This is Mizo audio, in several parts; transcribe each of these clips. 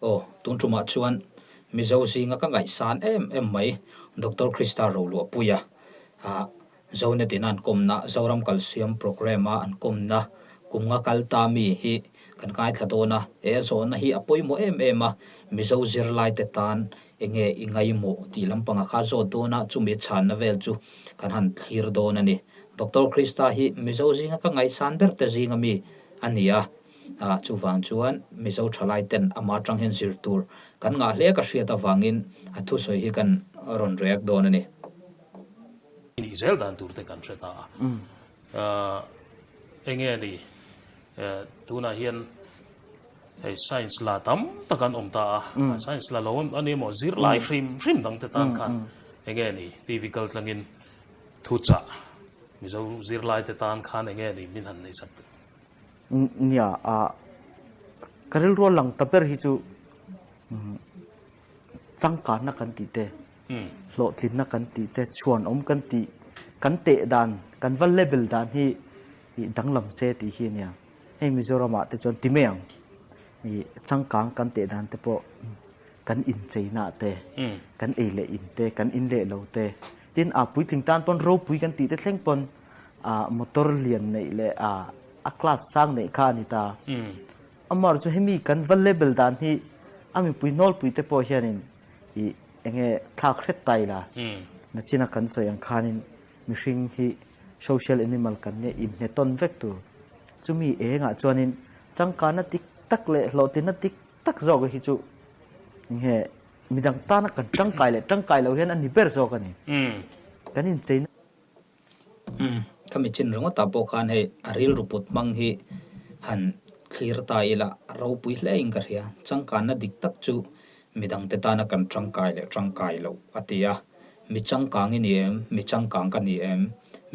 Aw, tun tumah chuan Mizo zinga ka ngaihsan em em mai Doctor Krista Roluahpuia ah Zonet ina an kawmna, Zoram Kalsiam Programme a an kawmna kum nga kal ta mi hi kan ngaithla dawn a. He zawhna hi a pawimawh em em a, Mizo zirlaite tan enge i ngaimawh tih lampanga kha zawt dawn a, chumi chhanna vel chu kan han thlir dawn a ni. Doctor Krista hi Mizo zinga ka ngaihsan ber te zinga mi a ni a, chuvang chuan Mizo thalai ten amah atang hian zir tur kan ngah hle ka hriat avangin a thusawi hi kan rawn react dawn a ni. Nih zel dan tur te kan hre ta a. Enge ni tunah hian hei science la tam tak an awm ta a, science la lo a ni emaw zirlai hrim hrim dang te tan khan enge ni TV kal tlangin thuchah Mizo zirlai te tan khan enge ni min han neih sak duh. Nia, ka rilru a lang ta ber hi chu Changkanna kan tih te, hlawhtlinna kan tih te, chhuanawm kan tih, kan teh dan, kan va level dan hi ih danglam se tih hi a nia. Hei Mizoramah te chuan ti mai ang, ih changkang kan teh dan te pawh kan incheina te, kan ei leh in te, kan in leh lo te, tin a puitling tan pawn ropui kan tih te thleng pawn ah motor lian neih leh ah a class sang neih kha a ni ta. Amar chu hemi kan va label dan hi a mipui nawlpui te pawh hianin ih enge thlak hret ta ila nachina kan sawi ang khanin mihring hi social animal kan nia inhnetawn vek tur. Chumi engah chuanin changkanna dik tak leh hlawhtlinna dik tak zawk hi chu enge midang tana kan tangkai leh tangkai lo hian a ni ber zawk a ni. Kan incheina. Umm, ka mi chin ringawtah pawh khan hei a rilru put hmang hi han thlir ta ila a ropui hle in ka hria. Changkanna dik tak chu midangte tana kan tangkai leh tangkai loh a ti a. Mi changkang i ni em? Mi changkang ka ni em?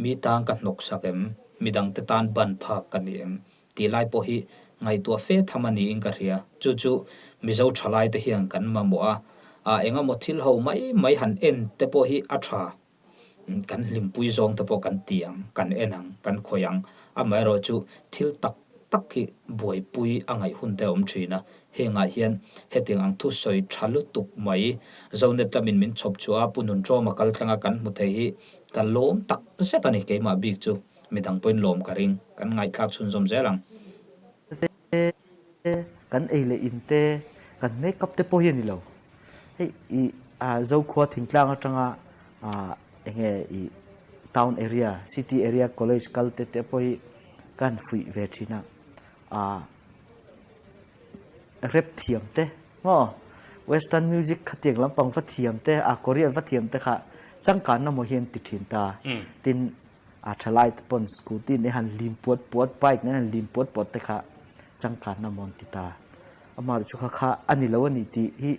Mi tan ka hnawksak em? Midangte tan ban phak ka ni em? Tih lai pawh hi ngaihtuah fe tham a niin ka hria. Chu chu Mizo thalaite hian kan mamawh a, ah engemaw thil ho mai mai han en te pawh hi a tha. Kan hlimpui zawng te pawh kan ti ang, kan en ang, kan khawih ang. Amaherawh chu thil tak tak hi buaipui a ngaih hun te a awm thin a. Hengah hian hetiang ang thusawi tha lutuk mai Zonet lamin min chhawp chhuah a, Pu Nunṭawma kal tlanga kan hmu thei hi ka lawm tak zet a ni keimah bik chu. Midang pawhin lawm ka ring, kan ngaihthlak chhunzawm zel ang. Te, kan ei leh in te, kan make up te pawh hi a ni lo. Hei i Zokhua thingtlang atanga enge i town area, city area college kal te te pawh hi ka han fuih ve thin a. Rap thiam te maw western music khatiang lampang va thiam te, a Korean va thiam te kha changkanna maw hi an ti thin ta. Tin, A thalai te pawn scooty nen han lim puat puat, bike nen han lim puat puat te kha changkanna maw an ti ta. Amaherawh chu kha kha a ni lo a ni tih hi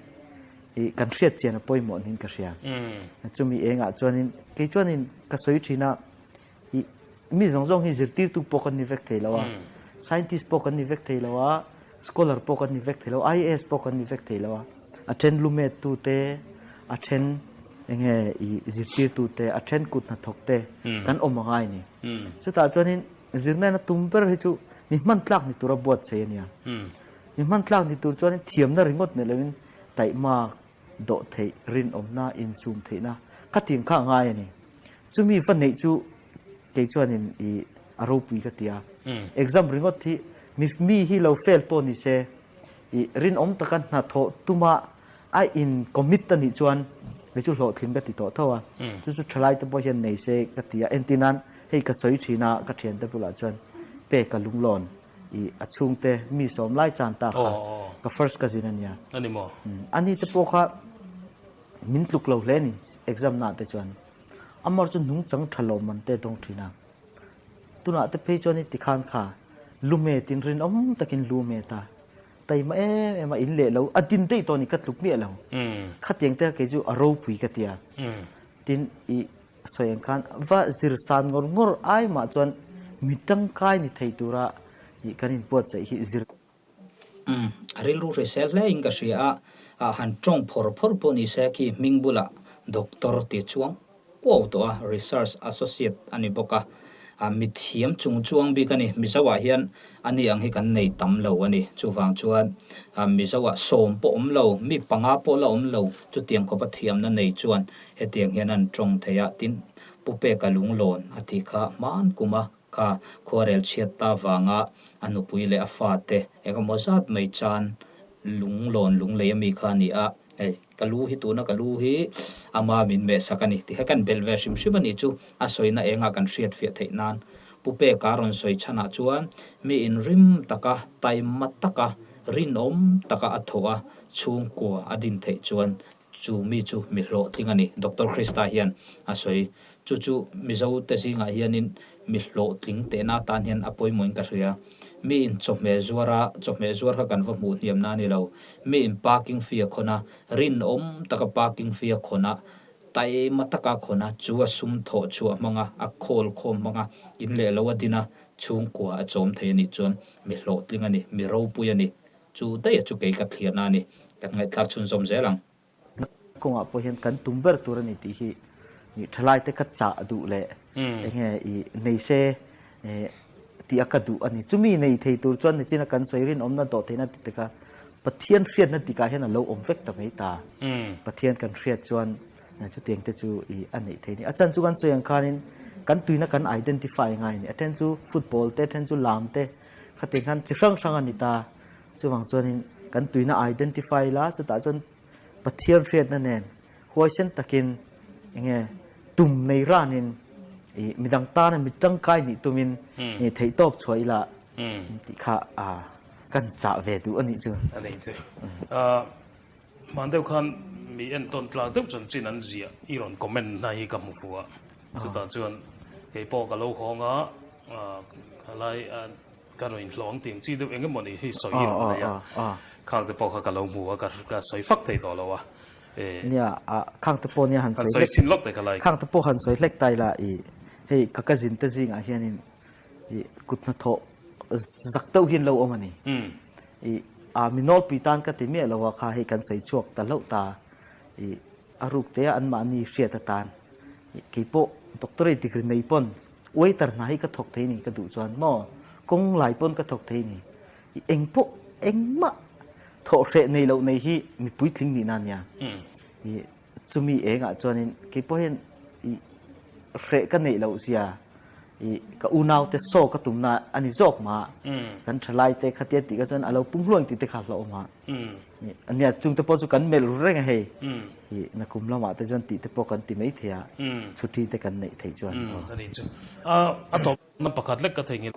ih kan hriat chian a pawimawh niin ka hria. Chumi engah chuanin kei chuanin ka sawi thin a, ih mi zawng zawng hi zirtirtu pawh kan ni vek thei lo a, scientist pawh kan ni vek thei lo a, scholar pawh kan ni vek thei lo, IAS pawh kan ni vek thei lo a, a then lumet tu te, a then enge i zirtirtu te, a then kut hnathawk te kan awm a ngai a ni. Chutah chuanin zirna in a tum ber hi chu mi hman tlak ni tura buatsaih a nia. Mi hman tlak ni tur chuanin thiamna ringawt nei loin taihmak, dawh theih, rinawmna, insum theihna kha tim kha a ngai a ni. Chumi va neih chu kei chuanin i a ropui ka ti a. Exam ringawt hi mi mi hi lo fail pawh ni se i rinawm taka hnathawh tuma a in commit a nih chuan kei chu hlawhtling ka ti tawh tho a. Chu chu thalai te pawh hian nei se ka ti a. Entir nan hei ka sawi thin a ka thiante bulah chuan pek a lunglawn i a chhungte mi sawm lai chan ta kha ka first cousin a nia. Ani te pawh kha min tluk lo hle a ni exam na te chuan. Amar chu nungchang tha lo man te dawng thin a. Tunah te phei chuan i tikhan kha lumet in rinawm takin lumet a taima em em a in leh lo a din daih tawh ni ka tluk miah lo. Khatiang te kei chu a ropui ka tia. Tin i sawi ang khan va zir san ngawr ngawr ai mah chuan mi tangkai ni thei tura i kan inbuatsaih hi zir Umm, a rilru hrisel hle in ka hria a, ah han tawng phawr phawr pawh ni se khi hming bulah Doctor ti chuang kuau tawh a, Research Associate a ni bawk a. Mithiam chung chuang bik a ni. Mizoah hian a ni ang hi kan nei tam lo a ni. Chuvang chuan Mizoah sawm pawh awm lo, mi panga pawh la awm lo, chutiang khawpa thiamna nei chuan hetiang hian an tawng thei a. Tin, Pu Peka lunglawn a tih kha hman kuma kha khuarel chhiat ta vanga a nupui leh a fate engemaw zat mai chan lunglawn lunglei ami kha a ni a. Hei, ka lu hi tuna ka lu hi ama min mehsak a ni tih kha kan belh ve hrim hrim a nih chu a sawina engah kan hriat fiah theih nan. Pu Peka rawn sawi chhanah chuan mi inrim taka, taima taka, rinawm taka a thawh a, chhungkua a din theih chuan chu mi chu mi hlawhtling a ni, Doctor Krista hian a sawi. Chu chu Mizo te zingah hianin mi hlawhtling tehna atan hian a pawimawhin ka hria. Mi in chawhmeh zuar a, chawhmeh zuar kha kan va hmuh hniamna a ni lo. Mi in parking fee a khawn a, rinawm taka parking fee a khawn a, taima taka a khawn a, chu a sum thawh chhuah hmang a, a khawl khawm hmang a, in leh lo a din a, chhungkua a chawm thei a nih chuan mi hlawhtling a ni, mi ropui a ni. Chu daih a chu kei ka thlirna a ni. Kan ngaihthlak chhunzawm zel ang. Kawngah pawh hian kan tum ber tur a ni tih hi thalaite ka chah duh leh enge i nei se tih a ka duh a ni. Chumi nei thei tur chuan nichina kan sawi rinawmna dawh theihna ti taka Pathian hriatna tikah hian a lo awm vek ta mai ta. Pathian kan hriat chuan chutiang te chu i a neih thei a ni. A chan chu kan sawi ang khanin kan tuina kan identify ngai a ni. A then chu football te, a then chu lam te khatiang khan chi hrang hrang a ni ta. Chuvang chuanin kan tuina identify la chutah chuan Pathian hriatna nen huaisen takin enge tum nei ranin i midang tana mi tangkai nih tumin i theihtawp chhuah ila tih kha kan chah ve duh a nih chu. A nih chu. Hman deuh khan mi entawn tlak deuh chanchin an ziah i rawn comment na hi ka hmu fu a. Chutah chuan keipawh ka lo hawng a, khalai Ka rawn inhlawh ang tih chi deuh eng emaw ni hi sawi i rawn nei a, khang te pawh kha ka lo hmu a, ka sawi fak thei tawh lo a. Nia, khang te pawh nia han sawi hlek, chhin lawk te ka like. Khang te pawh han sawi hlek ta ila i hei ka cousin te zingah hianin i kut hnathawh zak deuh hian lo awm a ni. I a mi nawlpui tan ka ti miah lo a kha hei kan sawi chhuak ta hlauh ta i a ruk te a anmahni hriat atan i keipawh doctorate degree nei pawn Waiter hna hi ka thawk thei ni ka duh chuan maw kawng lai pawn ka thawk thei ni i eng pawh engmah thawh hreh nei loh nei hi mi puitling nihna ania i chumi engah chuanin kei pawh hian i hreh ka neih loh zia i ka unau te saw ka tumna a ni zawk mah kan thalai te khatia tih ka chuan a lo pung hluang tih te kha hlauhawm a. Nia chung te pawh chu kan melh ru reng a hei. I nakum lamah te chuan tih te pawh kan ti mai thei a, chhuti te kan neih theih chuan. A nih chu. A tawpna pakhat lek ka theihnghilh.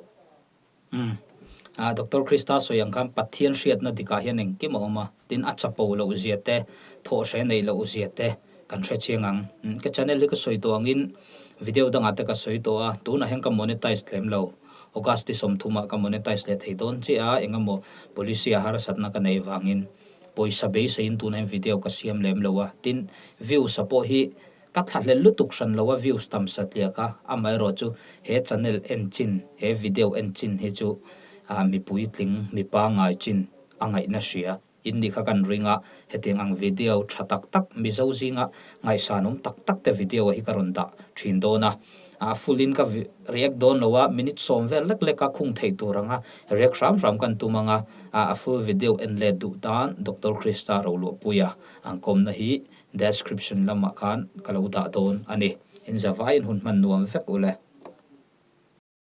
Doctor Krista sawi ang khan Pathian hriatna dikah hian engkim a awm a, tin a chapo loh zia te, thawhhre neih loh zia te kan hre chiang ang. Ka channel hi ka sawi tawh angin video dangah te ka sawi tawh a, tunah hian ka monetize tlem lo. August ti sawmthumah ka monetize leh thei dawn chiah a, engemaw policy a harsatna ka neih vangin pawisa beiseiin tunah hian video ka siam lem lo a, tin views a pawh hi ka thlahlel lutuk hran lo a views tam satliak a, amaherawh chu he channel en chin, he video en chin hi chu mi puitling, mi pangngai chin a ngaihna hria. In nih kha kan ring a, hetiang ang video tha tak tak Mizo zinga ngaihsanawm tak tak te video hi ka rawn dah thin dawn a, a full in ka react dawn lo a, minute sawm vel lek lek a khung theih tur anga react hram hram kan tum anga, a full video en let duh tan Doctor Krista Roluahpuia ang kawmna hi description lamah khan ka lo dah dawn a ni. In zavaiin hun hman nuam vek ule.